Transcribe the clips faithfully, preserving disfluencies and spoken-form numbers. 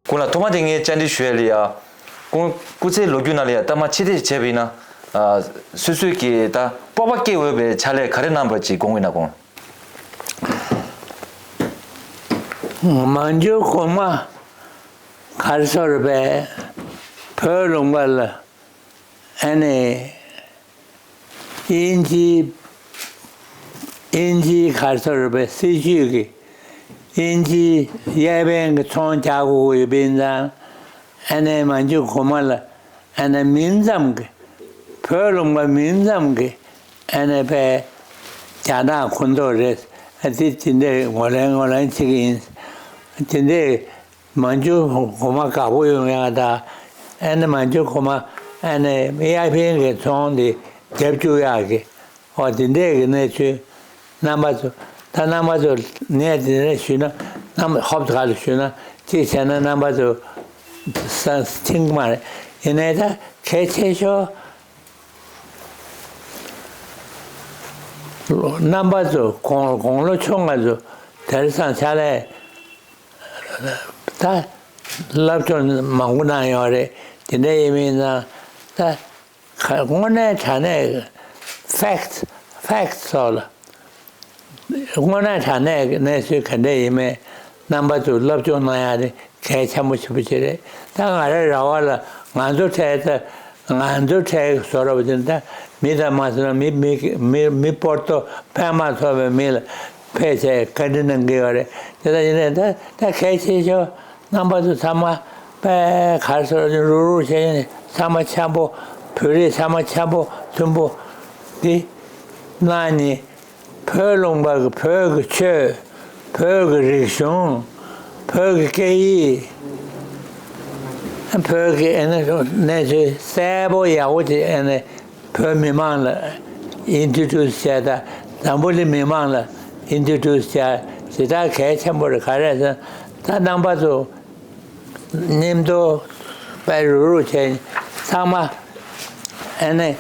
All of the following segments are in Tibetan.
ཁོང་ལ་ཐོག་མ་དེ་ངས་བཅར་འདྲི་ཞུ་ཡ་ལ་ཡ། ཁོང་སྐུ་ཚེའི་ལོ་རྒྱུས་ནང་ལ་ཡ་ལྟ་མ་ཕྱི་བལྟས་བྱས་པ་ཡིན་ན། ཨ། སོ་སོས་ཀྱི་ད་སྤོབས་པ་སྐྱེ་འོས་པའི་ཕྱག་ལས་ག་རེ་གནང་པ་ཅིག་དགོངས་ཡོད་ན་དགོངས། མང་ཇོ་གོང་མ་ག་རེ་ཟེར་བས་བོད་ལུང་པ་ལ་ཨ་ནི། དབྱིན་ཇིའི། དབྱིན་ཇིའི་ག་རེ་ཟེར་བའི་སྲིད་ཇུས་ཀྱི། དབྱིན་ཇིའི་གཡས་ཕན་གྱི་ཚོང་རྒྱག་དགོས་ཀྱི་ཡོད་པ་ཡིན་ཙང་། ཨ་ནི་མང་ཇོ་གོང་མ་ལ་ཨ་ནི་མིང་ཙམ་གྱི། བོད་ལུང་པ་མིང་ཙམ་གྱི་ཨ་ནི་ཕའི་རྒྱ་ནག་ཁོངས་གཏོགས་རེད། ཨ་དེ་དེ་འདྲའི་ངོས་ལེན་ངོས་ལེན་བྱེད་ཀྱི་ཡིན། དེ་འདྲའི། མང་ཇོ་གོང་མ་དགའ་པོ་ཡོང་ཡག་དང་། ཨ་ནི་མང་ཇོ་གོང་མ་ཨ་ནི་གཡས་ཕན་གྱི་ཚོང་དེ་རྒྱབ་བཅུག་ཡག་གི། འོ་དེ་འདྲས་ཀྱི་གནས་ཚུལ། རྣམ་པ་ཚོ། ད་རྣམ་པ་ཚོ་ངས་དེ་འདྲ་ཞུས་ན། རྣམ་ཧོབ་ག་ལ་ཞུས་ན། གཅིག་བྱས་ན་རྣམ་པ་ཚོ་ས་ཐིང་གི་མ་རེད། ཡིན་ནའི་ད་གལ་ཆེ་ཤོས། རྣམ་པ་ཚོ་དགུང་དགུང་ལོ་ཆུང་བ་ཚོ་དེང་སང་ཕྱག་ལས། ད་སློབ་སྦྱོང་མང་པོ་གནང་ཡོད་རེད། དེ་འདྲ་ཡིན་མིན་ན་ད་ག་དངོས་གནས་དྲང་གནས་facts facts སོགས་ལ། དངོས་གནས་དྲང་གནས་ཀྱི་གནས་ཚུལ་ག་འདྲ་ཡིན་མིན་རྣམ་པ་ཚོས་སློབ་སྦྱོང་གནང་ཡ་དེ་གལ་ཆེན་པོ་ཞེ་པོ་ཅིག་རེད། ད་ང་རང་རེ་བ་ལ་ང་ཚོ་འཕྲལ་ད། ང་ཚོ་འཕྲལ་གྱི་བཟོ་འདྲ་པོ་དེ་འདྲ་མི་དང་མ་བཟོ་ན་མི་མི་མི་མི་སྤོར་ཏོ་ཕན་མ་ཐོགས་པའི་མི་ལ་ཕལ་ཆེར་བཀའ་འདྲི་གནང་གི་ཡོད་རེད། དེ་ལྟར་ཡིན་ནའི་ད་ད་གལ་ཆེ་ཤོས་རྣམ་པ་ཚོ་ཚང་མ་དཔེ་ག་རེ་ཟེར་རུག་རུག་བྱས་ནས་ཚང་མ་འཆམ་པོ། བོད་རིགས་ཚང་མ་འཆམ་པོ་མཐུན་པོ་འདི་གནང་ནས། བོད་ལུང་པ་གི་བོད་ཀྱི་ཆོས། བོད་ཀྱི་རིག་གཞུང་། བོད་ཀྱི་སྐད་ཡིག་བོད་ཀྱི་ཨ་ནི་གནས་ཚུལ་གསལ་པོ་ཡག་པོ་ཅིག་ཨ་ནི་བོད་མི་མང་ལ་ཨིན་ཊྲོ་ཌིའུ་སི་བྱས། ད་འཛམ་བུ་གླིང་མི་མང་ལ་ཨིན་ཊྲོ་ཌིའུ་སི་བྱས། ཞེ་དྲག་གལ་ཆེན་པོ་རེད། ག་རེ་ཟེར་ན་ད་རྣམ་པ་ཚོ་མཉམ་དུ་དཔེ་རུག་རུག་བྱས་ཚང་མ་ཨ་ནི་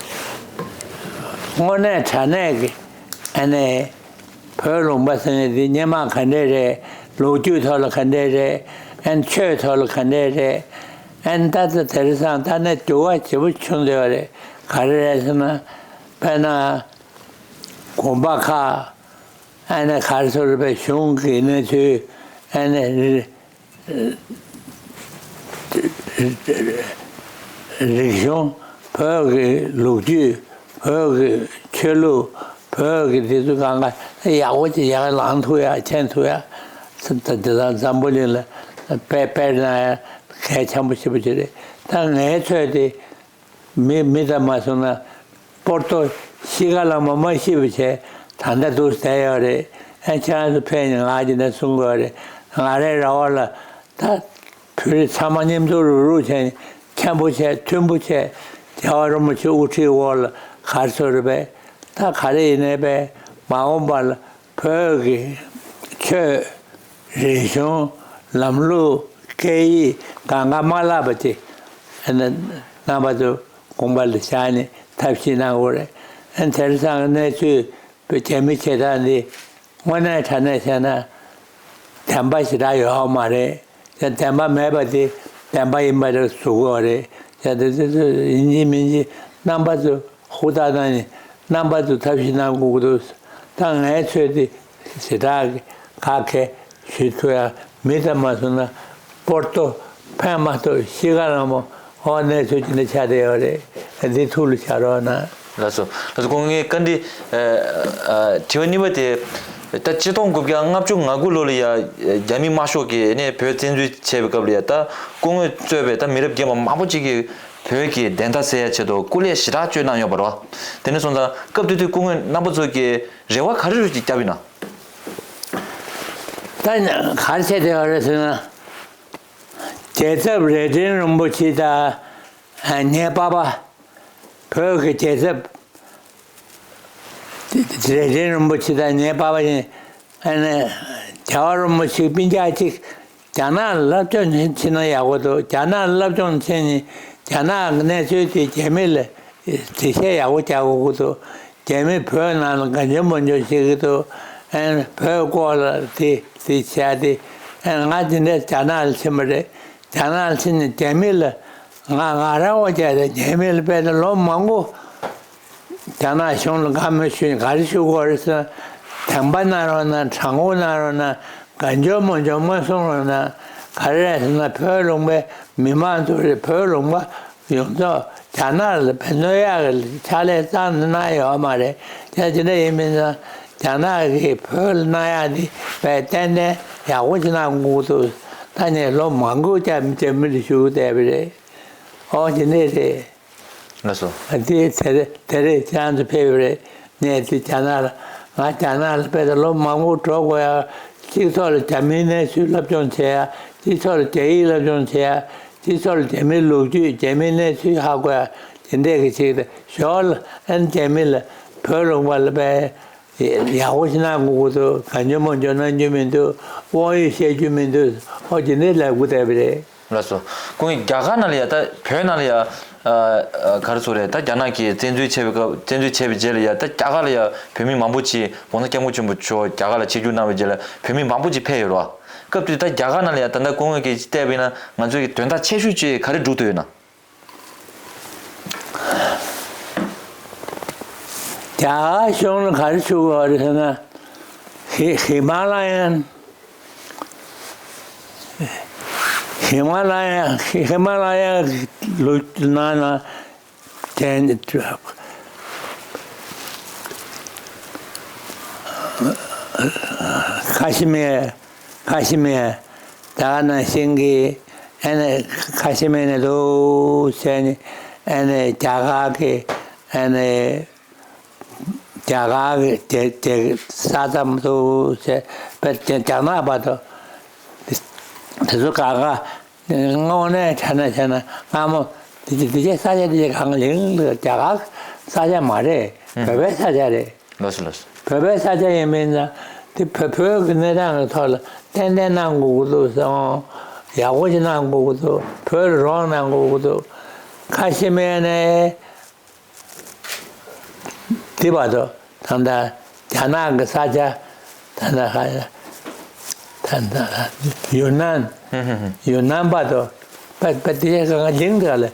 དངོས་གནས་དྲང་གནས་ཀྱི་ཨ་ནི་བོད་ལུང་པ་ཟེར་ནས་འདི་སྔོན་མ་ག་འདྲས་རེད། ལོ་རྒྱུས་ཐོག་ལ་ག་འདྲས་རེད། ཨ་ནི་ཆོས་ཐོག་ལ་ག་འདྲས་རེད། ཨ་ནི་ད་ལྟ་དེང་སང་ད་ནི་འགྱུར་བ་ཞེ་པོ་བྱུང་བསྡད་པ་རེད། ག་རེ་རེད་ཟེར་ན། དཔེར་ན་དགོན་པ་ཁག་ཨ་ནི་ག་རེ་ཟེར་བའི་གཞུང་གི་གནས་ཚུལ། ཨ་ནི་རིག་གཞུང་། བོད་ཀྱི་ལོ་རྒྱུས། བོད་ཀྱི་ཆོས་ལུགས། བོད་ཀྱི་དེ་ཚོ་གང་ག་ཡག་པོ་ཅིག་ཡག་ལང་ཐུབ་ཡ། མཁྱེན་ཐུབ་ཡ། ད་དེ་དང་འཛམ་བུ་གླིང་ལ་དཔེ་དཔེར་ན་ཡ་གལ་ཆེན་པོ་ཞེ་པོ་ཅིག་རེད། ད་ངའི་ཚོད་དེ། མི་མི་ལྟར་མ་སོང་ན་སྤོར་ཏོ་ཤི་ཁ་ལ་མ་མ་ཤི་བ་བྱས། ད་ལྟ་འདུག་བསྡད་ཡོད་རེད། ཨ་ཁྱེད་རང་ཚོ་ཕེབས་ནས་ང་འདི་འདྲ་གསུང་དགོས་རེད། ང་རའི་རེ་བ་ལ་ད་བོད་རིགས་ཚང་མ་མཉམ་དུ་རུག་རུག་བྱས་ནས་འཆམ་པོ་བྱས། མཐུན་པོ་བྱས། རྒྱལ་བ་རིན་པོ་ཆེ་དབུ་ཁྲིད་འོག་ལ་ག་རེ་ཟེར་རེད་པས། ད་ག་རེ་ཡིན་ནའི་པས་མ་འོངས་པ་ལ་བོད་ཀྱི་ཆོས། རིག་གཞུང་། ལམ་ལུགས། སྐད་ཡིག་གང་ག་མ་བརླག་པ་དེ་ཨ་ནི་རྣམ་པ་ཚོ་དགོངས་པ་ལ་བཞག་ནས་ཐབས་ཤེས་གནང་དགོས་རེད། ཨ་ནི་དེང་སང་གི་གནས་ཚུལ་བོད་རྒྱ་མི་བྱེད་སྟངས་འདི་དངོས་གནས་དྲང་གནས་བཤད་ན་བདེན་པ་ཞེ་དྲག་ཡོད་མ་རེད། བདེན་པ་མེད་པ་དེ་བདེན་པ་ཡིན་པ་རེད་བཟོ་དགོས་རེད། ཡིན་གཅིག་མིན་གཅིག་རྣམ་པ་ཚོ་ཧུར་ཐག་གནང་ནས་རྣམ་པ་ཚོ་ཐབས་ཤེས་གནང་དགོས་ཀྱི་འདུག། ད་ངའི་ཚོད་དེ་ཞེ་དྲག་གི་ག་གེ་ཞུ་ཐུབ་ཡ་མི་ལྟར་མ་སོང་ན་སྤོར་ཏོ་ཕན་མ་ཐོགས་ཤི་ཁ་ལ་མོ། ཨོ་གནས་ཚུལ་ཅི་འདྲ་ཆགས་བསྡད་ཡོད་རེད། འདི་ཐུགས་ལ་བཞག་རོགས་གནང་། ལགས་སོ། ལགས་སོ། ཁོང་ངའི་བཀའ་འདྲི། ཨ། ཨ། དྲི་བ་གཉིས་པ་དེ། ད་ཆིག་སྟོང་དགུ་བརྒྱ་ལྔ་བཅུ་ང་དགུ་ལོ་ལ་ཡ་རྒྱ་མི་དམར་ཤོག་གིས་ནས་བོད་བཙན་འཛུལ་བྱས་པའི་སྐབས་ལ་ཡ། ད་སྐུ་ངོས་གཙོས་པའི་ད་མི་རབས་རྒན་པ་མང་པོ་ཅིག་གིས་བོད་ཀྱི་བདེན་མཐའ་གསལ་ཡ་ཆེད་དུ་སྐུ་ལས་ཞེ་དྲག་བསྐྱོན་གནང་ཡོད་པ་རེད་བ། དེ་ནས་སོང་ཙང་སྐབས་དེ་དུས་སྐུ་ངོས་རྣམ་པ་ཚོ་གིས་རེ་བ་ག་རེ་རེ་ཅིག་བརྒྱབ་ཡིན་ན། ད་ག་རེ་བྱས་བསྡད་ཡོད་རེད་ཟེར་ན། རྒྱལ་ཚབ་རྭ་སྒྲེང་རིན་པོ་ཆེ་དང་ངའི་པ་ཕ། བོད་ཀྱི་རྒྱལ་ཚབ་རྭ་སྒྲེང་རིན་པོ་ཆེ་དང་ངའི་པ་ཕ་ཡིན། ཨ་ནི་རྒྱལ་བ་རིན་པོ་ཆེ་སྤུན་ཀྱག་གཅིག་རྒྱ་ནག་ལ་སློབ་སྦྱོང་ཕྱིན་ན་ཡག་པོ་འདུག། རྒྱ་ནག་ལ་སློབ་སྦྱོང་ཕྱིན་ནས་རྒྱ་ནག་གི་གནས་ཚུལ་དེ་རྒྱ་མི་ལ་འགྲེལ་བཤད་ཡག་པོ་རྒྱག་དགོས་ཀྱི་འདུག། རྒྱ་མི་བོད་ནང་ལ་གང་བྱུང་མང་བྱུང་བཤད་ཀྱི་འདུག། ཨ་ནི་བོད་སྐོར་ལ་དེ་དེ་བྱས་ཏེ། ཨ་ནི་ང་དེ་འདྲ་རྒྱ་ནག་ལ་ཕྱིན་པ་རེད། རྒྱ་ནག་ལ་ཕྱིན་ནས་རྒྱ་མི་ལ་ང་ང་རང་ངོ་བྱས་ཏེ་རྒྱ་མི་ལ་དཔེ་ད་ལོ་མང་པོ་རྒྱ་ནག་གཞུང་ལ་བཀའ་མོལ་ཞུས། ག་རེ་ཞུ་དགོས་རེད་ཟེར་ན། དེང་པ་གནང་རོགས་གནང་། དྲང་པོ་གནང་རོགས་གནང་། གང་བྱུང་མང་བྱུང་མ་གསུང་རོགས་གནང་། ག་རེ་རེད་ཟེར་ན། བོད་ལུང་པའི་མི་མང་ཚོ་རེད། བོད་ལུང་པ་ཡོངས་རྫོགས་རྒྱ་ནག་ལ་ཕན་གནོད་ཡག་གི་ཕྱག་ལས་རྩ་ནས་གནང་ཡོད་མ་རེད། དེ་དེ་འདྲ་ཡིན་མིན་ཙང་རྒྱ་ནག་གིས་བོད་ལ་གནང་ཡག་འདི་དཔེ་ཏན་ཏན་ཡག་པོ་ཞིག་གནང་དགོས་འདུག་ད་ངས་ལོ་མང་པོ་རྒྱ་རྒྱ་མི་ལ་ཞུ་བསྡད་པ་རེད། ཨོ་དེ་འདྲ་རེད། ལགས་སོ། དེ་དེ་རེད། དེ་རེད། ཁྱེད་རང་ཚོ་ཕེབས་པ་རེད། ངས་དེ་རྒྱ་ནག་ལ། ང་རྒྱ་ནག་ལ་ཕེབས་ཏེ་ལོ་མང་པོ་འགྲོ་དགོས་ཡ། སྤྱི་ཚོགས་ལ་རྒྱ་མིའི་གནས་ཚུལ་སློབ་སྦྱོང་བྱེད་ཡ། སྤྱི་ཚོགས་ལ་རྒྱ་ཡིག་སློབ་སྦྱོང་བྱེད་ཡ། སྤྱི་ཚོགས་ལ་རྒྱ་མིའི་ལོ་རྒྱུས་རྒྱ་མིའི་གནས་ཚུལ་ཧ་གོ་ཡ། དེ་འདྲས་ཀྱི་ཆེད་དུ་ཞོར་ལ་ཨན་རྒྱ་མི་ལ་བོད་ལུང་པ་ལ་དཔེ་ཡག་པོ་ཞིག་གནང་དགོས་ཀྱི་འདུག་གང་བྱུང་མང་བྱུང་གནང་རྒྱུ་མི་འདུག་དབང་ཡོད་བཤད་རྒྱུ་མི་འདུག་ཨོ་དེ་འདྲས་ལབ་དགོས་བསྡད་པ་རེད། ལགས་སོ། སྐུ་ངོ། རྒྱ་གར་ནང་ལ་ཡ་ད་བོད་ནང་ལ་ཡ། ཨ་ཨ་ག་རེ་ཟེར་རེད། ད་རྒྱ་ནག་གིས་བཙན་འཛུལ་བྱས་པའི་སྐབས། བཙན་འཛུལ་བྱས་པའི་རྗེས་ལ་ཡ་ད་རྒྱ་གར་ལ་ཡ་བོད་མི་མང་པོ་ཅིག་༸གོང་ས་༸སྐྱབས་མགོན་ཆེན་པོ་མཆོག་རྒྱ་གར་ལ་ཆིབས་བསྒྱུར་གནང་བའི་རྗེས་ལ་བོད་མི་མང་པོ་ཅིག་ཕེབས་ཡོད་རེད་བ། སྐབས་དེར་ད་རྒྱ་གར་ནང་ལ་ཡ་ད་ལྟ་སྐུ་ངོ་གིས་བལྟས་པ་ཡིན་ན་ང་ཚོའི་དོན་དག་ཆེ་ཤོས་ཅིག་ག་རེ་སྒྲུབ་ཐུབ་ཡོད་ན། རྒྱ་གར་གཞུང་ལ་ག་རེ་ཞུ་དགོས་རེད་ཟེར་ན། ཧི་ཧི་མ་ལ་ཡན། ཧི་མ་ལ་ཡ། ཧི་མ་ལ་ཡ་ལུང་ནང་ན་དེ་ཁ་ཤི་མིར། ཁ་ཤི་མིར། ད་ག་ནང་བཞིན་གྱི་ཨ་ནི་ཁ་ཤི་མིར་ནས་འདུག་བྱས་ནས་ཨ་ནི་རྒྱ་གར་གྱི་ཨ་ནི་རྒྱ་གར་གྱི་རྒྱལ་རྒྱལ་ས་མཚམས་སུ་བྱས་པའི་རྒྱ་རྒྱ་ནག་བར་དུ་དེ་ཚོ་གང་ག་དངོས་གནས་བྱས་ན་བྱས་ན་སྔ་མོ་དེ་དེ་དེ་ས་ཆ་དེ་གང་ལིང་རྒྱ་གར་ས་ཆ་མ་རེད། ཨུམ། བོད་པའི་ས་ཆ་རེད། ལགས་སོ་ལགས་སོ། བོད་པའི་ས་ཆ་ཡིན་མིན་ན་དེ་བོད་བོད་ཀྱི་གནས་སྟངས་ཀྱི་ཐོག་ལ་ཏན་ཏན་གནང་དགོས་ཀྱི་འདུག་བསམ། ཡག་པོ་ཞིག་གནང་དགོས་ཀྱི་འདུག་བོད་ལ་རོགས་གནང་དགོས་ཀྱི་འདུག་ཁ་ཤི་མིར་ནས། དེ་བར་དུ་ད་ལྟ་རྒྱ་ནག་གི་ས་ཆ། ད་ལྟ་ཧ་ད་ལྟ་ཡུན་ནན། ཧུམ་ཧུམ་ཧུམ། ཡུན་ནན་བར་དུ་པ་པ་དེ་ག་ལིང་དེ་ག་ལ་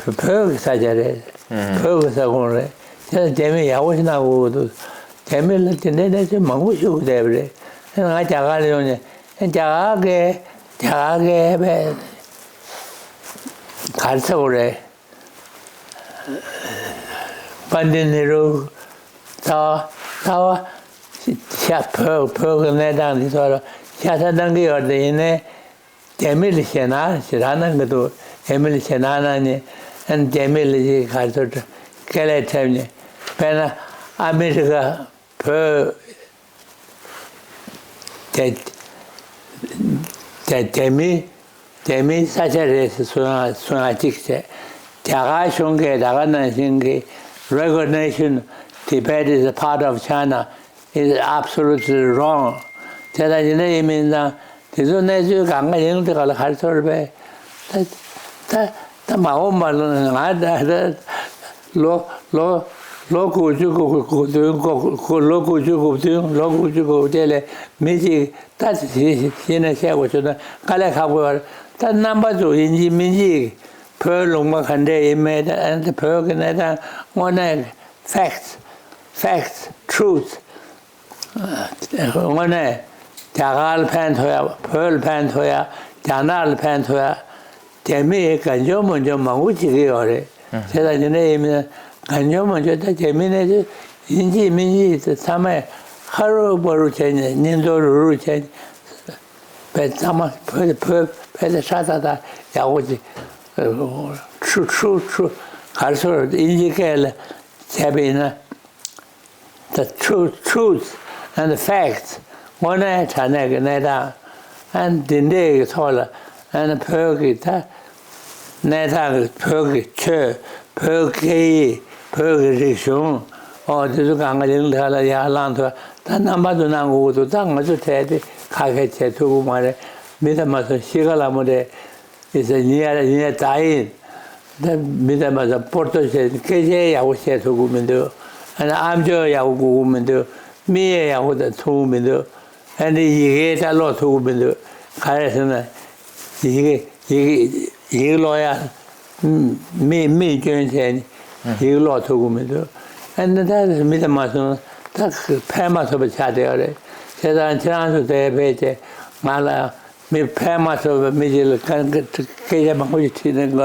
བོད་བོད་ཀྱི་ས་ཆ་རེད། ཧུམ་ཧུམ། བོད་ཀྱི་ས་ཁོངས་རེད། དེ་ལ་རྒྱ་མི་ཡག་པོ་ཞིག་གནང་དགོས་ཀྱི་འདུག་རྒྱ་མི་ལ་དེ་འདྲའི་གནས་ཚུལ་མང་པོ་ཞུ་དགོས་བསྡད་པ་རེད། ང་རྒྱ་གར་ལ་ཡོང་ནས་རྒྱ་གར་གྱི་རྒྱ་གར་གྱི་བས་ག་རེ་ཟེར་དགོས་རེད། པཎྜི་ཏ་ནེ་རུ་ལྟ་བ་ལྟ་བ་ཤ་བོད་བོད་ཀྱི་གནས་སྟངས་འདི་ཚོ་ལ་ཤ་ཚ་གནང་གི་ཡོད་རེད། ཡིན་ནའི་རྒྱ་མི་ལ་ཞེད་སྣང་ཞེ་དྲག་གནང་གི་འདུག་རྒྱ་མི་ལ་ཞེད་སྣང་གནང་ནས་ཨ་ནི་རྒྱ་མི་ལ་ཅིག་ག་ཚོད་སྐད་ལས་འཕྲད་ནས་དཔེར་ན་ཨ་མི་རི་ཀ་བོད། རྒྱ་རྒྱ་རྒྱ་མི་རྒྱ་མིའི་ས་ཆ་རེད་ཟེར་གསུང་ཡ་གསུང་ཡ་གཅིག་བྱས། རྒྱ་གར་གཞུང་གིས་ད་ག་ནང་བཞིན་གྱི་recognition Tibet is a part of China is absolutely wrong. དེ་ལྟར་ཡིན་ན་ཡིན་མིན་དང་དེ་ཚོ་གནས་ཚུལ་གང་ག་ཡིན་དེ་ག་ལ་ག་རེ་ཚོར་བས། ད་ད་ད་མ་འོངས་པ་ལ་ང་ད་ད་ལོ་ལོ་ལོ་དགུ་བཅུ་དགུ་དགུ་བདུན་དགུ་ལོ་དགུ་བཅུ་དགུ་བདུན་ལོ་དགུ་བཅུ་དགུ་དེ་ལས་མི་གཅིག་ད་ཤེས་ན་བཤད་དགོས་བྱུང་ན་དཀའ་ལས་ཁག་པོ་ཡོད་རེད། ད་རྣམ་པ་ཚོ་ཡིན་གཅིག་མིན་གཅིག་བོད་ལུང་པ་ག་འདྲས་ཡིན་མིན་དང་ཨ་ནི་བོད་ཀྱི་གནས་སྟངས་དངོས་གནས་facts, facts, truth དངོས་གནས་རྒྱ་གར་ལ་ཕན་ཐོགས་ཡ། བོད་ལ་ཕན་ཐོགས་ཡ། རྒྱ་ནག་ལ་ཕན་ཐོགས་ཡ། རྒྱ་མིས་གང་བྱུང་མང་བྱུང་མང་པོ་བྱེད་ཀྱི་ཡོད་རེད། ཨ་དེ་ལ་ཡིན་ན་ཡིན་མིན་གང་བྱུང་མང་བྱུང་ད་རྒྱ་མི་ནས་ཡིན་གཅིག་མིན་གཅིག་ཚང་མས་ཧ་རུ་བ་རུ་བྱས་ནས་བསྙེན་རྫོགས་རུ་རུ་བྱས་ནས་བས་ཚང་མ་བོད་བོད་བོད་དེ་ཧྲ་ཐག་ཐག་ཡག་པོ་ཅིག་ཁྲུ་ཁྲུ་ཁྲུ་ག་རེ་ཟེར་དབྱིན་ཇི་སྐད་ལ་བྱས་པ་ཡིན་ན། The truth, truth and the facts. དངོས་གནས་དྲང་གནས་ཀྱི་གནས་སྟངས། ཨ་ནི་འདི་འདྲས་ཀྱི་ཐོག་ལ་ཨ་ནི་བོད་ཀྱི་ད་གནས་སྟངས་ཀྱི་བོད་ཀྱི་ཆོས། བོད་སྐད་ཡིག་བོད་ཀྱི་རིག་གཞུང་། ཨོ་དེ་ཚོ་གང་ག་ལིང་ལ་ལ་ཡར་བླངས་ཐུབ། ད་རྣམ་པ་ཚོ་གནང་དགོས་ཀྱི་འདུག་ད་ང་ཚོ་གྲས་དེ་ཁ་ཁ་བྱེད་ཐུབ་ཀྱི་མ་རེད། མི་ད་མ་སོང་ཤི་ཁ་ལ་མོ་རེད། ཡིན་ཟེར་ཉིན་ཡར་ཉིན་ཡར་ད་ཡིན། ད་མི་དང་མ་དང་སྤོར་ཏོ་བྱས་སྐད་ཆ་ཡག་པོ་བཤད་ཐུབ་ཀྱི་མི་འདུག་ཨ་ནི་ཨམ་ཅོག་ཡག་པོ་གོ་གི་མི་འདུག་མིག་ཡས་ཡག་པོ་དང་མཐོང་གི་མི་འདུག་ཨ་ནི་ཡི་གེ་ད་ཀློག་ཐུབ་ཀྱི་མི་འདུག་ག་རེ་ཟེར་ན། ཡི་གེ་ཡི་གེ་ཡི་གེ་ཀློག་ཡ། མི་མི་སྐྱོན་བྱས་ནས་ཡི་གེ་ཀློག་ཐུབ་ཀྱི་མི་འདུག་ཨ་ནི་ད་མི་དེ་མ་སོང་ད་ཕན་མ་ཐོགས་པ་ཆགས་བསྡད་ཡོད་རེད། བྱས་ཙང་ཁྱེད་རང་ཚོ་དེ་ཕལ་ཆེར་ང་ལ་མི་ཕན་མ་ཐོགས་པའི་མི་ཞིག་ལ་སྐད་ཆ་མང་པོ་ཞིག་དྲིས་ནས་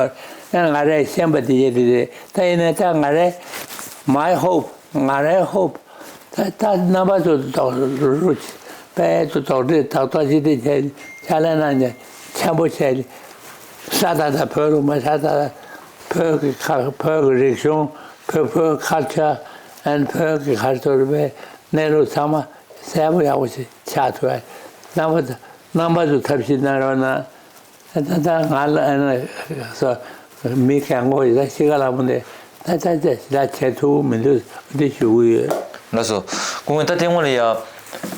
ང་རས་ཤེས་པ་དེ་ཡས་དེ་རེད། ད་ཡིན་ནའི་ད་ང་རས་my hope ང་རའི་ཧོབ། ད་ད་རྣམ་པ་ཚོ་དོགས་རུ་དཔལ་དུ་དོགས་འདྲི་དག་ཐོག་ཅི་སྟེ་བྱས་ཕྱག་ལས་གནང་ནས་ཆེན་པོ་བྱས་ས་ད་ད་བོད་རུ་མ་ས་ད་ད་བོད་ཀྱི་ཁ་བོད་ཀྱི་རིག་གཞུང་བོད་བོད་ཁལ་ཆར་ཨན་བོད་ཀྱི་གར་ཐོར་བའི་གནས་ལུགས་ཚང་མ་གསལ་པོ་ཡག་པོ་ཞིག་ཆགས་ཐུབ་པ་རྣམ་པ་ཚོ་རྣམ་པ་ཚོ་ཐབས་ཤེས་གནང་རོགས་གནང་། ད་ད་ང་ལ་ཨ་ནི་སོ་མི་རྒན་གོག་ཡིན་ད་ཤི་ཁ་ལ་མོ་ནས་ད་ད་ད་ད་བྱེད་ཐུབ་མི་འདུག་འདི་ཞུ་གི་ཡོད། ལགས་སོ། སྐུ་ངོ་ད་དེ་སྔོན་ལ་ཡ་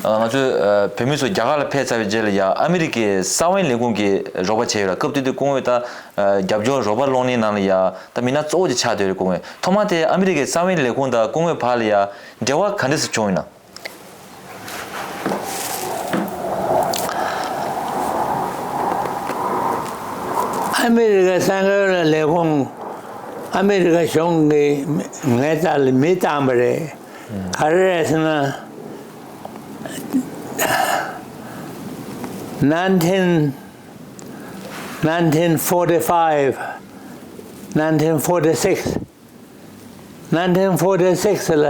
ང་ཚོས་བོད་མི་ཚོ་རྒྱ་གར་ལ་ཕེབས་ཚར་བའི་རྗེས་ལ་ཡ་ཨ་མི་རི་ཀའི་གསང་བའི་ལས་ཁུངས་ཀྱི་རོགས་པ་བྱས་ཡོད་ལ་སྐབས་དེ་དུས་སྐུ་ངོས་ད་རྒྱབ་སྐྱོར་རོགས་པ་སློང་གླིང་ནང་ལ་ཡ་ད་མི་སྣ་གཙོ་བོ་ཅིག་ཆགས་བསྡད་ཡོད་རེད། སྐུ་ངོས་ཐོག་མ་དེ་ཨ་མི་རི་ཀའི་གསང་བའི་ལས་ཁུངས་དང་སྐུ་ངོའི་བར་ལ་ཡ་འབྲེལ་བ་ག་འདྲ་ཞིག་བྱུང་ཡིན་ན། ཨ་མི་རི་ཀ་གསང་བའི་ལས་ཁུངས་ཨ་མི་རི་ཀ་གཞུང་གིས་ངའི་རྩ་ལ་མི་བཏང་བ་རེད། ག་རེ་རེད་ཟེར་ན། nineteen nineteen forty-five nineteen forty-six nineteen forty-six ལ་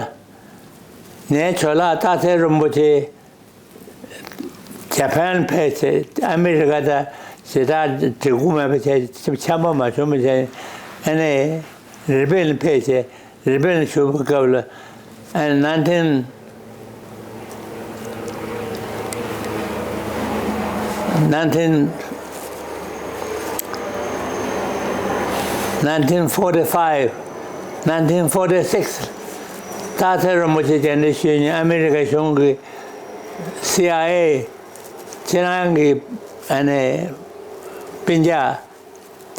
ངའི་ཇོ་ལགས་སྟག་འཚེར་རིན་པོ་ཆེ་ཇ་པན་ཕེབས་བྱས་ཨ་མི་རི་ཀ་དང་ཞེ་དྲག་འབྲེལ་འགུལ་མེད་པ་བྱས་ཆེན་པོ་མ་བྱུང་བ་བྱས་ཨ་ནི་རི་པིན་ཕེབས་བྱས་རི་པིན་བཞུགས་པའི་སྐབས་ལ་ཨ་ནི་nineteen nineteen nineteen forty-five nineteen forty-six སྟག་འཚེར་རིན་པོ་ཆེ་མཇལ་འཕྲད་ཞུས་ནས་ཨ་མི་རི་ཀ་གཞུང་གི་སི་ཨའི་ཨེ་ཁྱེད་རང་གི་ཨ་ནི་སྤུན་ཀྱག་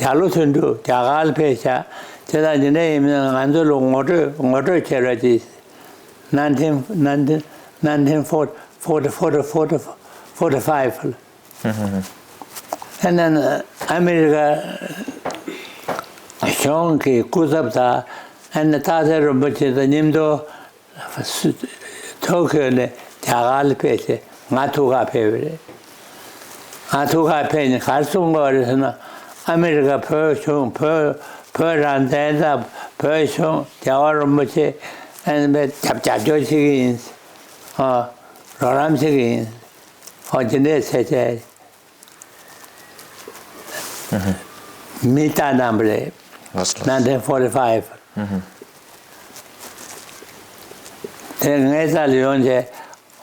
རྒྱ་ལོ་ཐོན་འདུག་རྒྱ་གར་ལ་ཕེབས་ཤག་བྱས་ཙང་འདི་འདྲ་ཡིན་ན་ང་ཚོ་ལ་ངོ་སྤྲོད་ངོ་སྤྲོད་བྱེད་རོགས་གྱིས། nineteen nineteen nineteen forty forty forty forty five ལ། ཨ་ནི་ཨ་མི་རི་ཀ་གཞུང་གི་སྐུ་ཚབ་དང་ཨ་ནི་སྟག་འཚེར་རིན་པོ་ཆེ་དང་མཉམ་དུ་ཐོ་ཁོ་ནས་རྒྱ་གར་ལ་ཕེབས་ཏེ་ང་ཐུག་ག་ཕེབས་པ་རེད། ང་ཐུག་ག་ཕེབས་ནས་ག་རེ་གསུང་གི་ཡོད་རེད་ཟེར་ན་ཨ་མི་རི་ཀ་བོད་གཞུང་བོད་བོད་རང་བཙན་དང་བོད་གཞུང་རྒྱལ་བ་རིན་པོ་ཆེ་ཨ་ནི་རྒྱབ་རྒྱབ་སྐྱོར་བྱེད་ཀྱི་ཡིན། ཨ་རོགས་རམ་བྱེད་ཀྱི་ཡིན། ཨོ་ཇི་འདྲས་བྱས་བྱས། མི་ལྟ་གནང་བ་རེད། ལགས་སོ། nineteen forty five དེ་ངའི་རྩ་ལ་ཡོང་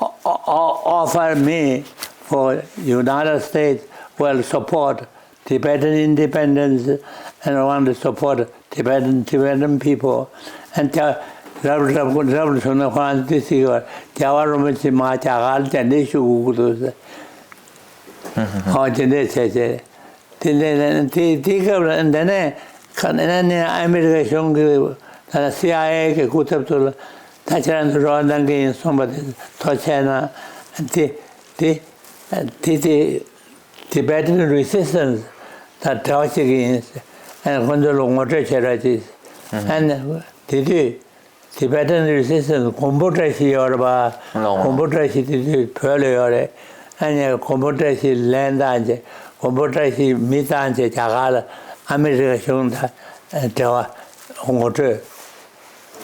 རྗེས་offer me for United States will support Tibetan independence and want to support Tibetan Tibetan people and རབ་རབ་རབ་བྱུང་ན་ཁོང་དེ་སྲིད་རྒྱལ་བ་རིན་པོ་ཆེ་མ་རྒྱ་གར་ལ་གདན་འདྲེན་ཞུ་དགོས་ཀྱི་འདུག་ཟེར། ཨོ་དེ་འདྲས་བྱས་བྱས། དེ་འདྲས་དེ་དེའི་སྐབས་ལ་འདི་ནས་ཁ་ནས་ནས་ཨ་མི་རི་ཀ་གཞུང་གི་ད་སི་ཨའི་ཨེ་གི་སྐུ་ཚབ་ཚོ་ལ་ད་ཁྱེད་རང་ཚོ་རོགས་གནང་གི་ཡིན་གསུངས་པ་དེ་ཐོག་བྱས་ན་དེ་དེ་དེ་དེ་Tibetan resistance དང་འབྲེལ་བ་བྱེད་ཀྱི་ཡིན། ཨ་ཁོ་ཚོ་ལ་ངོ་སྤྲོད་བྱེད་རོགས་གྱིས། ཨ་ནི་དེ་དུས། Tibetan resistance གོང་བུ་བཀྲ་ཤིས་ཡོད་རེད་པ། ལགས། གོང་བུ་བཀྲ་ཤིས་དེ་དུས་བོད་ལ་ཡོད་རེད། ཨ་ནི་གོང་བུ་བཀྲ་ཤིས་ལན་བཏང་རྗེས་གོང་བུ་བཀྲ་ཤིས་མི་བཏང་རྗེས་རྒྱ་གར་ལ་ཨ་མི་རི་ཀ་གཞུང་དང་འབྲེལ་བ་ངོ་སྤྲོད་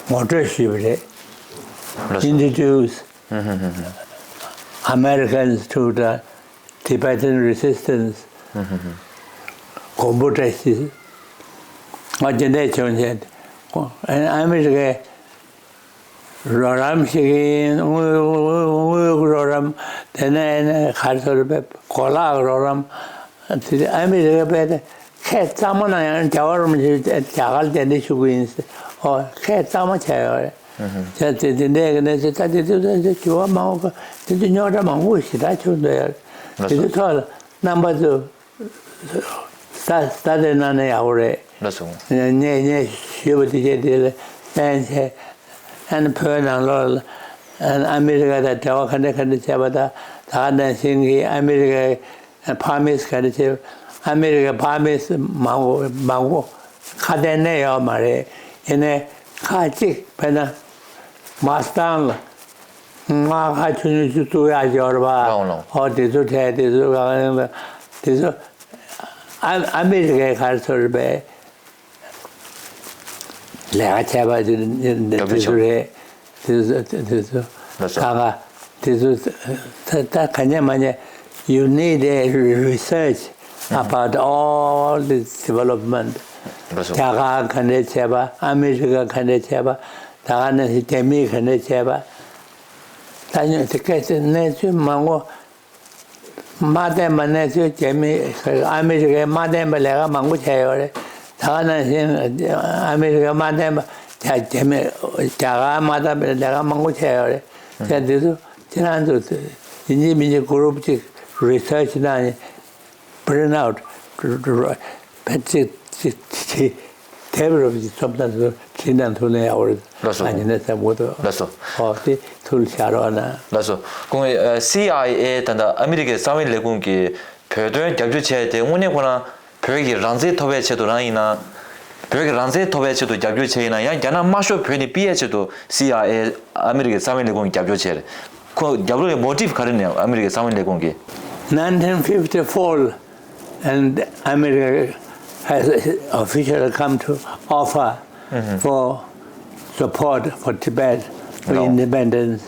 ངོ་སྤྲོད་ཞུས་པ་རེད། ལགས་སོ། Introduce Americans to the Tibetan resistance གོང་བུ་བཀྲ་ཤིས། ང་དེ་འདྲས་བྱུང་རྗེས་ཨ་མི་རི་ཀའི་རོགས་རམ་ཞིག་ཡིན། དངུལ་དངུལ་གྱི་རོགས་རམ། དེ་ནས་ཨ་ནི་ག་རེ་ཟེར་བའི་གོ་ལག་གི་རོགས་རམ། དེ་ཨ་མི་རི་ཀ་པས་ཁས་གཙང་མ་གནང་ཡང་རྒྱལ་བ་རིན་པོ་ཆེ་རྒྱ་གར་གདན་འདྲེན་ཞུ་གི་ཡིན་ཟེར། ཨོ་ཁས་གཙང་མ་བྱས་ཡོད་རེད། བྱས་ཙང་དེ་འདྲའི་གི་གནས་ཚུལ་ད་དེ་དུས་ད་དེ་དུས་གྱུར་བ་མང་པོ་དེ་དུས་རྙོག་དྲ་མང་པོ་ཞེ་དྲག་བྱུང་འདུག་ཡ། དེ་དུས་ཐོག་ལ་རྣམ་པ་ཚོ། ས་ས་དེ་ན་ནས་ཡག་པོ་རེད། ལགས་སོ། ངས་ངས་ཞུས་པ་དེ་བྱས་དེ་ལ་བརྟེན་བྱས་ཨ་ནི་བོད་ནང་ལོགས་ལ་ཨ་ནི་ཨ་མི་རི་ཀ་དང་འབྲེལ་བ་ག་འདྲ་ག་འདྲ་བྱས་པ་དང་ད་ག་ནང་བཞིན་གྱི་ཨ་མི་རི་ཀའི་ ཕ་མེས་ག་རེ་བྱེད། ཨ་མི་རི་ཀའི་ཕ་མེས་མང་པོ་མང་པོ་ཁ་གཏད་གནས་ཡོད་མ་རེད། ཡིན་ནའི་ཁ་གཅིག་དཔེར་ན་མ་སི་ཏང་ལ་རྔ་ཁ་ཆུང་ཆུང་ཅིག་བཙུགས་ཡག་ཡོད་རེད་པ། ལའོ་ལའོ། ཨོ་དེ་ཚོ་ཁྲལ་དེ་ཚོ་གང་ཡིན་པ་དེ་ཚོ་ཨ་ཨ་མི་རི་ཀའི་ག་རེ་ཟེར་རེད་པས། ལས་ཀ་བྱས་པ་དེ་དེ་ཚོ་རེད། དེ་ཚོ་དེ་ཚོ་ལགས་སོ། ད་ག་དེ་ཚོ་ད་ད་ག་ཉེ་མ་ཉེ། You need a research about all this development. ལགས་སོ། རྒྱ་གར་ག་འདྲས་བྱས་པ། ཨ་མི་རི་ཀ་ག་འདྲས་བྱས་པ། ད་ག་ནང་བཞིན་རྒྱ་མི་ག་འདྲས་བྱས་པ། ད་ཉོན་དེ་སྐད་ཆ་གནས་ཚུལ་མང་པོ། མ་བསྟན་པ་གནས་ཚུལ་རྒྱ་མི་ཨ་མི་རི་ཀའི་མ་བསྟན་པ་ལས་ཀ་མང་པོ་བྱས་ཡོད་རེད། ད་ག་ནང་བཞིན་ཨ་མི་རི་ཀའི་མ་བསྟན་པ་རྒྱ་རྒྱ་མི་རྒྱ་གར་མ་བསྟན་པའི་ལས་ཀ་མང་པོ་བྱས་ཡོད་རེད། བྱས་འདི་ཚོ་ཁྱེད་རང་ཚོ་ཡིན་གཅིག་མིན་གཅིག་གུ་རུབ་ཅིག་རི་སར་ཆི་གནང་ནས་པི་རིན་ཊི་ཨའུ་ཊི་ཕལ་ཆེར་ཅིག་ཅིག་དེབ་རབ་ཀྱི་རྩོམ་སྟངས་སུ་བྲིས་གནང་ཐུབ་ན་ཡག་པོ་རེད། ལགས་སོ། ང་ཡིན་ན་བསམ་གྱི་འདུག་ལགས་སོ། ཨོ་དེ་ཐུགས་ལ་བཞག་རོགས་གནང་། ལགས་སོ། སྐུ་ངོ་། ཨ། སི་ཨའི་ཨེ་ད་ལྟ་ཨ་མི་རི་ཀའི་གསང་བའི་ལས་ཁུངས་ཀྱིས་བོད་དོན་རྒྱབ་སྐྱོར་བྱས་ཏེ་དངོས་གནས་ཁོ་རང་བོད་ཀྱི་རང་བཙན་ཐོབ་པའི་ཆེད་དུ་རང་ཡིན་ན། བོད་ཀྱི་རང་བཙན་ཐོབ་པའི་ཆེད་དུ་རྒྱབ་སྐྱོར་བྱས་ཡིན་ན། ཡང་རྒྱ་ནག་དམར་ཤོག་བོད་ནས་ཕུད་ཡའི་ཆེད་དུ་སི་ཨའི་ཨེ་ཨ་མི་རི་ཀའི་གསང་བའི་ལས་ཁུངས་ཀྱིས་རྒྱབ་སྐྱོར་བྱས་རེད། ཁོ་རྒྱབ་ལོགས་ཀྱི་མོ་ཊིབ་ག་རེ་ནས་ཨ་མི་རི་ཀའི་གསང་བའི་ལས་ཁུངས་ཀྱིས། Nineteen fifty-four, and America has officially come to offer for support for Tibet, for independence.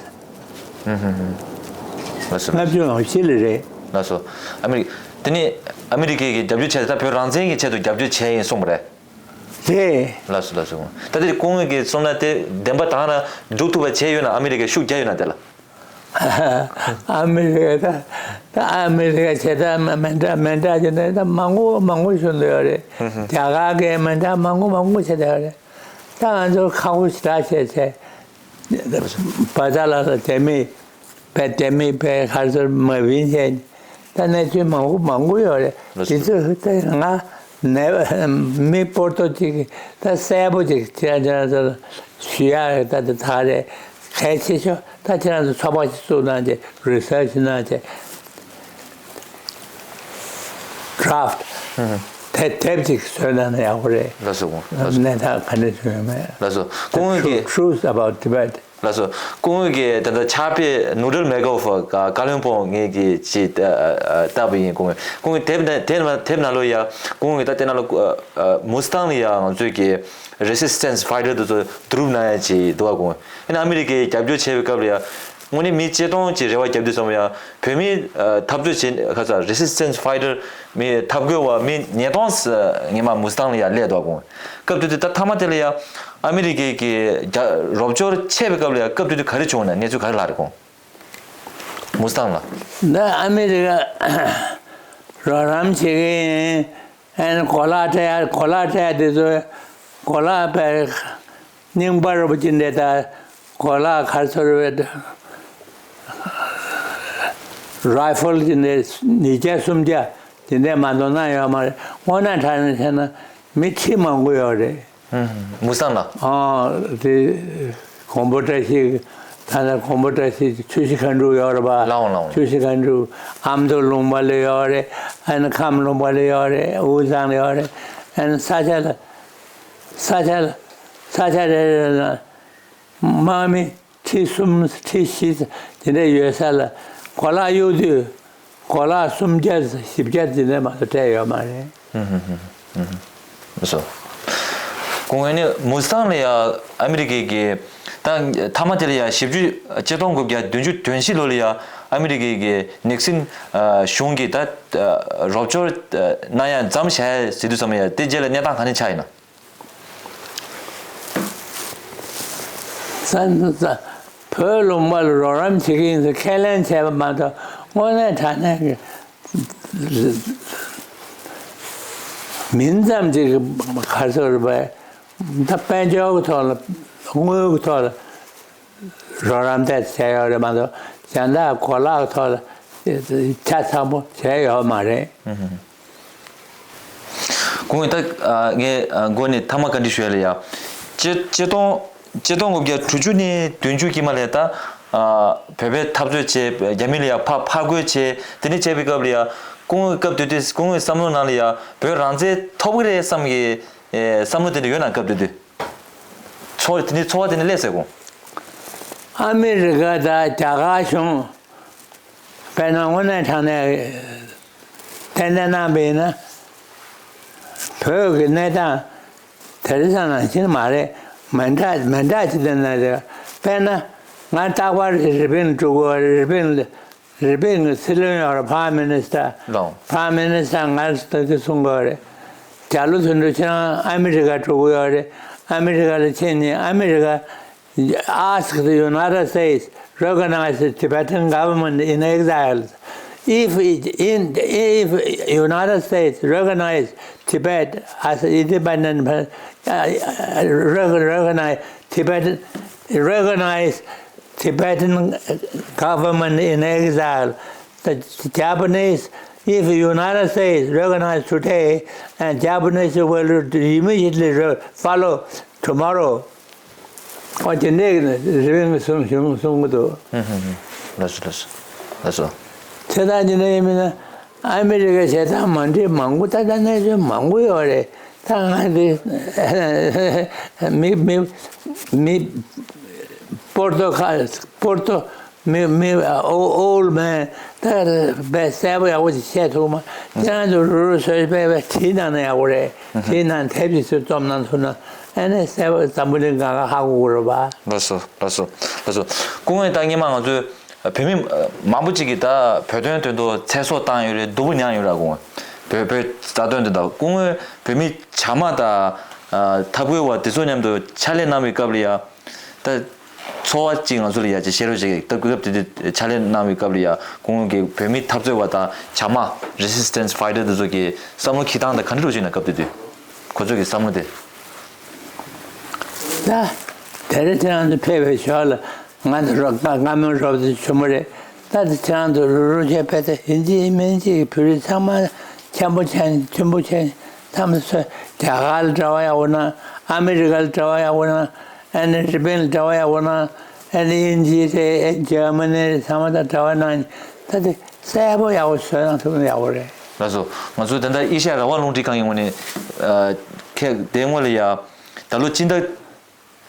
ལགས་སོ། ལྔ་བཅུ་ང་བཞི་ལ་རེད། ལགས་སོ། ཨ་མི་རི། དེ་ནས་ཨ་མི་རི་ཀས་ཀྱི་རྒྱབ་སྐྱོར་བྱས་ཏེ་ད་བོད་རང་བཙན་གྱི་ཆེད་དུ་རྒྱབ་སྐྱོར་བྱས་ཡིན་གསུངས་པ་རེད། རེད། ལགས་སོ་ལགས་སོ། ད་དེ་སྐུ་ངོ་གིས་གསུངས་ན་དེ་བདེན་པ་དང་ན་སྒྲུབ་ཐུབ་པ་བྱས་ཡོད་ན། ཨ་མི་རི་ཀས་ཤུགས་རྒྱག་ཡོད་ན་དེ་ལ། ཨ་མི་རི་ཀ་ད་ད་ཨ་མི་རི་ཀ་བྱེད་སྟངས་མི་འདྲ་མི་འདྲ་བྱས་ནས་ད་མང་པོ་མང་པོ་ཞུ་འདོད་ཡོད་རེད། རྒྱ་གར་གྱི་མི་འདྲ་མང་པོ་མང་པོ་བྱེད་འདོད་ཡོད་རེད། ད་ང་ཚོ་ཁག་པོ་ཞེ་དྲག་བྱས་བྱས། བ་ཙ་ལ་ལ་དེ་མི་བས་དེ་མི་བས་ཧར་ཚུར་མ་བིན་བྱས། ད་གནས་ཚུལ་མང་པོ་མང་པོ་ཡོད་རེད། དེ་ཚོ་ད་ང་ནས་མི་སྤོར་ཏོ་ཅིག་ད་གསལ་པོ་ཅིག་ཁྱེད་རང་ཚོ་ཞུ་ཡག་རེད། ད་དེ་ད་རེད། གལ་ཆེ་ཤོས་ད་ཁྱེད་རང་ཚོ་ཚོགས་པ་ཞིག་བཙུགས་གནང་བྱས། རི་སར་ཆི་གནང་བྱས། ཌ་རབ་ཊི་དེབ་དེབ་ཅིག་བཟོས་གནང་ན་ཡག་པོ་རེད། ལགས་སོ། ལགས་སོ། གནས་སྟངས་ག་འདྲ་བྱུང་ཡོད་མེད། ལགས་སོ། སྐུ་ངོ་གིས། Truth about Tibet. ལགས་སོ། སྐུ་ངོ་གིས་ད་ལྟ་ཕྱག་དཔེ་ནུ་རལ་མེ་གོ་ཧྥ་བཀའ་བློན་སྦོམ་ངེད་ཀྱིས་ཅིག་ལྟ་བུ་ཡིན། སྐུ་ངོ་། སྐུ་ངོ་དེབ་ནང་དེབ་ནང་ལོ་ཡ། སྐུ་ངོ་གིས་ད་དེ་ནང་ལོ་མུ་སི་ཐང་ལ་ཡ་ང་ཚོས་ཀྱི་རེ་སི་སི་ཊེན་སི་ཕའི་ཊར་དེ་ཚོ་བསྡུ་རུབ་གནང་ཡ་ཅིག་འདུག་ག་སྐུ་ངོ། ཡིན་ན་ཨ་མི་རི་ཀས་རྒྱབ་སྐྱོར་བྱས་པའི་སྐབས་ལ་ཡ། དངོས་གནས་མི་ཆེ་མཐོང་ཅིག་རེ་བ་བརྒྱབ་དུས་ཙམ་ཡ། བོད་མིའི་ཨ་འཐབ་རྩོད་བྱེད་ཁ་ས་རེ་སི་སི་ཊེན་སི་ཕའི་ཊར་མི་འཐབ་རྒོལ་བ་མི་ཉིས་སྟོང་ངེས་མ་མུ་སི་ཐང་ལ་ཡ་སླེབས་འདུག་ག་སྐུ་ངོ། སྐབས་དེ་དུས་ད་མཐའ་མ་དེ་ལ་ཡ་ཨ་མི་རི་ཀས་ཀྱི་རྒྱ་རོགས་སྐྱོར་ཆད་པའི་སྐབས་ལ་ཡ། སྐབས་དེ་དུས་ག་རེ་བྱུང་ན། གནས་ཚུལ་ག་རེ་ལྷག་རེད་སྐུ་ངོ། མུ་སི་ཐང་ལ། ད་ཨ་མི་རི་ཀ་རོགས་རམ་བྱེད་ཀྱི་ཡིན། ཨན་གོ་ལག་སྤྲད་ཡ། གོ་ལག་སྤྲད་ཡ་དེ་ཚོ་གོ་ལག་པའི་རྙིང་པ་རུ་ཅིག་འདྲ། ད་གོ་ལག་ག་རེ་ཟེར་བའི་རའི་ཕལ་ཅིག་འདྲ་ཉིས་བརྒྱ་སུམ་བརྒྱ་དེ་འདྲ་མ་གཏོགས་གནང་ཡོད་མ་རེད། དངོས་གནས་དྲང་གནས་བྱས་ན་མི་ཁྲི་མང་པོ་ཡོད་རེད། ཧུམ་ཧུམ། མུ་སི་ཐང་ལ། ཨོ་དེ་གོང་བུ་བཀྲ་ཤིས། ད་ནི་གོང་བུ་བཀྲ་ཤིས་ཆུ་བཞི་མཁའ་འགྲུལ་ཡོད་རེད་པ། ལའོ་ལའོ། ཆུ་བཞི་མཁའ་འགྲུལ། ཨ་མདོ་ལུང་པ་ལ་ཡོད་རེད། ཨ་ནི་ཁམས་ལུང་པ་ལ་ཡོད་རེད། དབུས་གཙང་ལ་ཡོད་རེད། ཨ་ནི་ས་ཆ་ལ་ས་ཆ་ལ་ས་ཆ་རེ་རེ་ལ་དམག་མི་ཁྲི་གསུམ་ཁྲི་བཞི་དེ་འདྲ་ཡོད་ས་ལ་གོ་ལག་གཡུག་དུས་གོ་ལག་སུམ་བརྒྱ་བཞི་བརྒྱ་དེ་འདྲ་མ་གཏོགས་སྤྲད་ཡོད་མ་རེད། ཧུམ་ཧུམ་ཧུམ། ལགས་སོ། སྐུ་ངོ་ནི་མུ་སི་ཐང་ལ་ཡ་ཨ་མི་རི་ཀས་ཀྱི་ད་མཐའ་མ་དེ་ལ་ཡ་བཞི་བཅུ་ཆིག་སྟོང་དགུ་བརྒྱ་བདུན་ཅུ་དོན་བཞི་ལོ་ལ་ཡ་ཨ་མི་རི་ཀས་ཀྱི་ནིག་སིན་གཞུང་གིས་ད་རོགས་སྐྱོར་གནང་ཡ་མཚམས་བཞག་ཟེར་དུས་ཙམ་ཡ། དེ་རྗེས་ལ་གནས་སྟངས་ག་འདྲ་ཆགས་ཡིན་ན། ས་ས་བོད་ལུང་པ་ལ་རོགས་རམ་བྱེད་ཀྱི་ཡིན་ཟེར་ཁས་ལེན་བྱས་པ་མ་གཏོགས་དངོས་གནས་དྲང་གནས་ཀྱི་མིང་ཙམ་ཅིག་ག་རེ་ཟེར་བས། ད་དཔལ་འབྱོར་གྱི་ཐོག་ལ་དངུལ་གྱི་ཐོག་ལ་རོགས་རམ་དེ་བྱས་ཡོད་རེད་མ་གཏོགས་གཞན་དག་གོ་ལག་གི་ཐོག་ལ་ཆ་ཚང་པོ་བྱས་ཡོད་མ་རེད། སྐུ་ངོ། ད་ངས་མགོ་ནས་མཐའ་མ་བཀའ་འདྲི་ཞུ་ཡ་ལ་ཡ། ཆིག་ཆིག་སྟོང་ཆིག་སྟོང་དགུ་བརྒྱ་དྲུག་ཅུ་ནས་བདུན་ཅུ་དཀྱིལ་མ་ལ་ད་བོད་པའི་འཐབ་རྩོད་བྱས། རྒྱ་མི་ལ་ཡ་ཕར་ཕར་རྒོལ་བྱས། དེ་འདྲ་བྱས་པའི་སྐབས་ལ་ཡ། སྐུ་ངོའི་སྐབས་དེ་དུས་སྐུ་ངོའི་བསམ་བློ་ནང་ལ་ཡ་བོད་རང་བཙན་ཐོབ་ཀྱི་རེད་བསམ་གྱི་ཨེ་བསམ་བློ་དེ་འདྲ་ཡོད་ན། སྐབས་དེ་དུས་ཚོར་བ་དེ་འདྲ་ཚོར་བ་དེ་འདྲ་སླེབས་སོང་། ཨ་མི་རི་ཀ་དང་རྒྱ་གར་གཞུང་དཔེར་ན་དངོས་གནས་དྲང་གནས་ཏན་ཏན་གནང་བ་ཡིན་ན། བོད་ཀྱི་གནས་སྟངས་དེ་རིང་སང་ནང་བཞིན་མ་རེད། མི་འདྲ་མི་འདྲ་ཅིག་དེ་ན་རེད། དཔེར་ན་ང་རྟག་པར་རི་པིན་འགྲོ་དགོས། རི་པིན་རི་པིན་གྱི་སྲིད་བློན་ཡོད་རེད། Prime Minister། ལགས། Prime Minister ང་ལ་ད་དེ་གསུང་དགོས་རེད། རྒྱ་ལོ་དོན་གྲུབ་ཁྱེད་རང་ཨ་མི་རི་ཀ་འགྲོ་གི་ཡོད་རེད། ཨ་མི་རི་ཀ་ལ་ཕྱིན་ནས་ཨ་མི་རི་ཀ ask the United States recognize the Tibetan government in exile. If it, in, if United States recognize Tibet as independent, uh, recognize Tibet, recognize Tibetan government in exile. The Japanese, if United States recognize today, and Japanese will immediately re- follow tomorrow. ཨོ་དེ་འདྲས་ཀྱི་རི་པིན་གྱིས་གསུང་གསུང་གསུང་གི་འདུག་ལགས་སོ། ལགས་སོ། ལགས་སོ། བྱས་ཙང་དེ་འདྲ་ཡིན་མིན་ན་ཨ་མི་རི་ཀའི་བྱེད་སྟངས་མ་འགྲིག་མང་པོ། ད་ལྟ་གནས་ཚུལ་མང་པོ་ཡོད་རེད། ད་ང་འདི་མི་མི་མི་པོར་ཏོ་ཁ་པོར་ཏོ་མི་མི་ཨོ་ཨོལ་མན་ད་བས་གསལ་པོ་ཡག་པོ་ཅིག་བཤད་ཐུབ་མ། ཁྱེད་རང་ཚོ་རུ་རུ་སོས་པས་བས་བྲིས་གནང་ན་ཡག་པོ་རེད། བྲིས་གནང་དེབ་ཅིག་ཚུར་རྩོམ་གནང་ཐུབ་ན་ཨ་ནི་གསལ་པོ་འཛམ་བུ་གླིང་གང་ག་ཧ་གོ་གི་རེད་པ། ལགས་སོ། ལགས་སོ། ལགས་སོ། སྐུ་ངོས་ད་སྔོན་མ་ང་ཚོའི་བོད་མི་མང་པོ་ཅིག་གིས་ད་བོད་དོན་དོན་དུ་ཚེ་སྲོག་བཏང་ཡོད་རེད། སྡུག་པོ་མྱངས་ཡོད་རེད། སྐུ་ངོ་བོད་བོད་རྩ་དོན་དོན་དག་སྐུ་ངོས་བོད་མི་བྱ་དམའ་དང་ཨ་འཐབ་རྒོལ་བ་དེ་ཚོ་མཉམ་དུ་ཕྱག་ལས་གནང་བའི་སྐབས་ལ་ཡ། ད་ཚོར་བ་ཅིག་ང་ཚོ་ལ་ཡ་ཅིག་བཤད་རོགས་བྱེད་ཀྱི། སྐབས་སྐབས་དེ་དུས་ཕྱག་ལས་གནང་བའི་སྐབས་ལ་ཡ་སྐུ་ངོ་གིས་བོད་མི་འཐབ་རྩོད་པ་དང་བྱ་དམའ་resistance fighter དེ་ཚོ་གི་བསམ་བློ་འཁྱེར་སྟངས་དང་ག་འདྲ་འདྲ་ཅིག་ན། སྐབས་དེ་དུས་ཁོ་ཚོ་གི་བསམ་བློ་དེ། ད་དེ་རིང་ཁྱེད་རང་ཚོ་ཕེབས་པའི་ཞོར་ལ་ང་ཚོ་རོགས་བཀའ་བཀའ་མོལ་རོགས་ཚོ་བྱུང་བ་རེད། ད་དེ་ཁྱེད་རང་ཚོ་རུ་རུ་བྱས་ཕེབས་ཏེ་ཡིན་གཅིག་མིན་གཅིག་བོད་རིགས་ཚང་མ་ཆེན་པོ་ཆེན་མཐུན་པོ་ཆེན་ཐམས་ཅད་རྒྱ་གར་ལ་གྲྭ་པ་ཡག་པོ་གནང་། ཨ་མི་རི་ཀ་ལ་གྲྭ་པ་ཡག་པོ་གནང་། ཨ་ནི་རི་པིན་ལ་གྲྭ་པ་ཡག་པོ་གནང་། ཨ་ནི་དབྱིན་ཇི་རེད། ཨ་འཇར་མ་ནི་རེད། ཚང་མ་ད་གྲྭ་པ་གནང་། ད་དེ་གསལ་པོ་ཡག་པོ་བཟོས་གནང་ཐུབ་ན་ཡག་པོ་རེད། ལགས་སོ། ང་ཚོ་ད་ལྟ་ཨེ་ཤ་ཡ་རང་དབང་རླུང་འཕྲིན་ཁང་གི་ངོས་ནས་ཨ་ཁྱེད་དེ་སྔོན་ལ་ཡ་ད་ལོ་སྤྱི་ཟླ་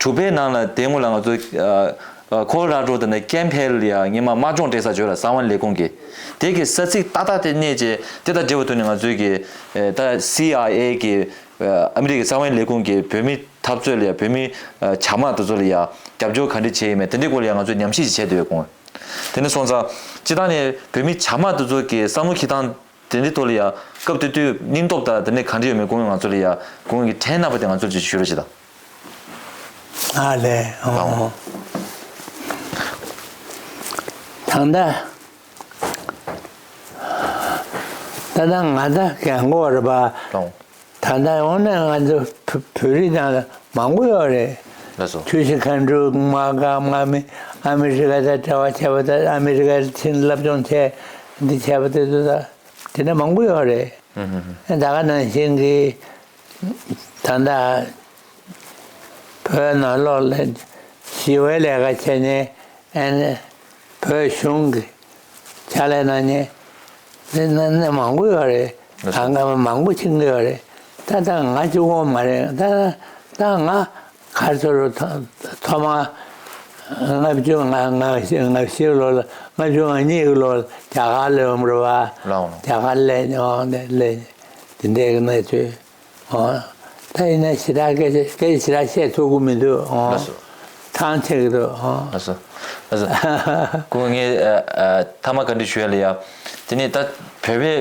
དྲུག་པའི་ནང་ལ་དེ་སྔོན་ལ་ང་ཚོ་ཨ་ཨ་ཁོ་ལོ་ར་ཌོ་དང་ནི་ཀེམ་ཧེལ་ལ་ཡ་སྔོན་མ་དམག་སྦྱོང་སྤྲད་ས་བྱོས་ལ་གསང་བའི་ལས་ཁུངས་ཀྱིས་དེ་གི་ས་ཚིགས་ཏག་ཏག་དེ་གནས་རྗེས་དེ་དང་འབྲེལ་བ་ཐོག་ནས་ང་ཚོའི་གི་ཨ་ད་སི་ཨའི་ཨེ་གི་ཨ་ཨ་མི་རི་ཀའི་གསང་བའི་ལས་ཁུངས་ཀྱིས་བོད་མི་འཐབ་རྩོད་ལ་ཡ་བོད་མི་ཨ་བྱ་དམག་དེ་ཚོ་ལ་ཡ་རྒྱབ་སྐྱོར་ག་འདྲ་བྱས་ཡིན་མིན་དེ་འདྲའི་སྐོར་ལ་ཡ་ང་ཚོས་ཉམས་ཞིབ་ཅིག་བྱས་བསྡད་ཡོད། དེ་ནས་སོང་ཙང་སྤྱིར་བཏང་ནས་བོད་མི་བྱ་དམག་དེ་ཚོ་གི་བསམ་བློ་འཁྱེར་སྟངས་དེ་འདྲའི་ཐོག་ལ་ཡ་སྐབས་དེ་དུས་སྙིང་སྟོབས་དང་དེ་འདྲ་ག་འདྲ་ཡོད་མེད་སྐུ་ངོས་ང་ཚོ་ལ་ཡ་སྐུ་ངོས་ཀྱིས་དྲན་གནང་བ་དེ་ང་ཚོར་ཅིག་ཞུ་རོགས་བྱེད་དང་། ཨ་ལས། ཨོ། ད་ལྟ་ད་ལྟ་ང་ད་རྒན་གོག་རེད་པ། ད་ལྟ་འོང་ན་ང་ཚོ་བོད་བོད་རིགས་ནང་ལ་མང་པོ་ཡོད་རེད། ལགས་སོ། ཆུ་བཞི་སྒང་དྲུག་དམག་སྒར་དམག་མི་ཨ་མི་རི་ཀ་དང་འབྲེལ་བ་བྱས་པ་དང་ཨ་མི་རི་ཀར་ཕྱིན་སློབ་སྦྱོང་བྱས་འདི་བྱས་པ་དེ་ཚོ་ད་དེ་འདྲ་མང་པོ་ཡོད་རེད། ཨུ་ཧུ་ཧུ། ད་ག་ནང་བཞིན་གྱི་ད་ལྟ་བོད་ནང་ལོགས་ལ་ཞི་བའི་ལས་ཀ་བྱས་ནས་ཨ་ནི་བོད་གཞུང་གི་ཕྱག་ལས་གནང་མཁན་ནི་ནི་ནི་མང་པོ་ཡོད་རེད། ལགས་སོ། གང་ག་མང་པོ་ཕྱིན་གྱི་ཡོད་རེད། ད་ལྟ་ང་གཅིག་པོ་མ་རེད། ད་ད་ང་ག་རེ་ཟེར་རོ། ཐོ་ཐོག་མར་ལྔ་བཅུ་ང་ང་ང་བཞི་ལོ་ལ་ལྔ་བཅུ་ང་གཉིས་ཀྱི་ལོ་ལ་རྒྱ་གར་ལ་ཡོང་རེད་པ། ལགས་འོང་། རྒྱ་གར་སླེབས་ནས་འོང་ནས་སླེབས་ནས་དེ་འདྲའི་གནས་ཚུལ། ཨོ། ད་ཡིན་ན་ཞེ་དྲག་སྐད་ཆ་སྐད་ཆ་ཞེ་དྲག་བཤད་ཐུབ་ཀྱི་མི་འདུག་ཨོ། ལགས་སོ། ཐང་ཆད་ཀྱི་འདུག་ཨོ། ལགས་སོ། ལགས་སོ། སྐུ་ངོ་ངས་ཨ་ཨ་མཐའ་མ་བཀའ་འདྲི་ཞུ་ཡ་ལ་ཡ། དེ་ནས་ད་བོད་པའི་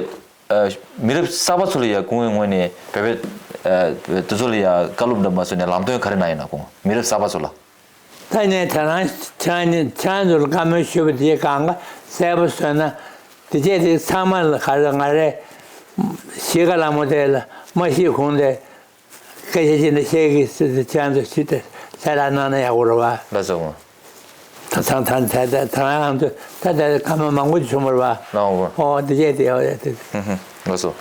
ཨ་མི་རབས་གསར་པ་ཚོ་ལ་ཡ་སྐུ་ངོའི་ངོས་ནས་བོད་པའི་ཨ་དེ་ཚོ་ལ་ཡ་བཀའ་སློབ་འདྲ་མ་བཟོས་ནས་ལམ་སྟོན་ག་རེ་གནང་ཡོད་ན། སྐུ་ངོ་མི་རབས་གསར་པ་ཚོ་ལ། ད་ནས་དེ་རང་ཁྱེད་རང་ཁྱེད་རང་ཚོར་བཀའ་མོལ་ཞུས་པ་དེ་གང་ག་གསལ་པོ་བཟོས་ན། དེ་རྗེས་དེ་ཚང་མ་ལ་ག་རེ་ང་རེ་གཞིས་ཀ་ལ་མོ་དེ་ལ་མ་གཞི་གུང་དེ་སྐད་ཆ་ཅི་འདྲ་བཤད་ཀྱི་ཟེར་ཏེ་ཁྱེད་རང་ཚོ་ཞིབ་ཏུ་གསལ་བསྒྲགས་གནང་ན་ཡག་པོ་རེད་པ། ལགས་སོ། ད་ད་ད་ད་ད་ད་རང་ཚོ་ད་ད་བཀའ་མོལ་མང་པོ་ཅིག་བྱུང་བ་རེད་པ། ལགས་འོང་། ཨོ་དེ་རྗེས་དེ་ཨོ་དེ། ཧུམ་ཧུམ། ལགས་སོ།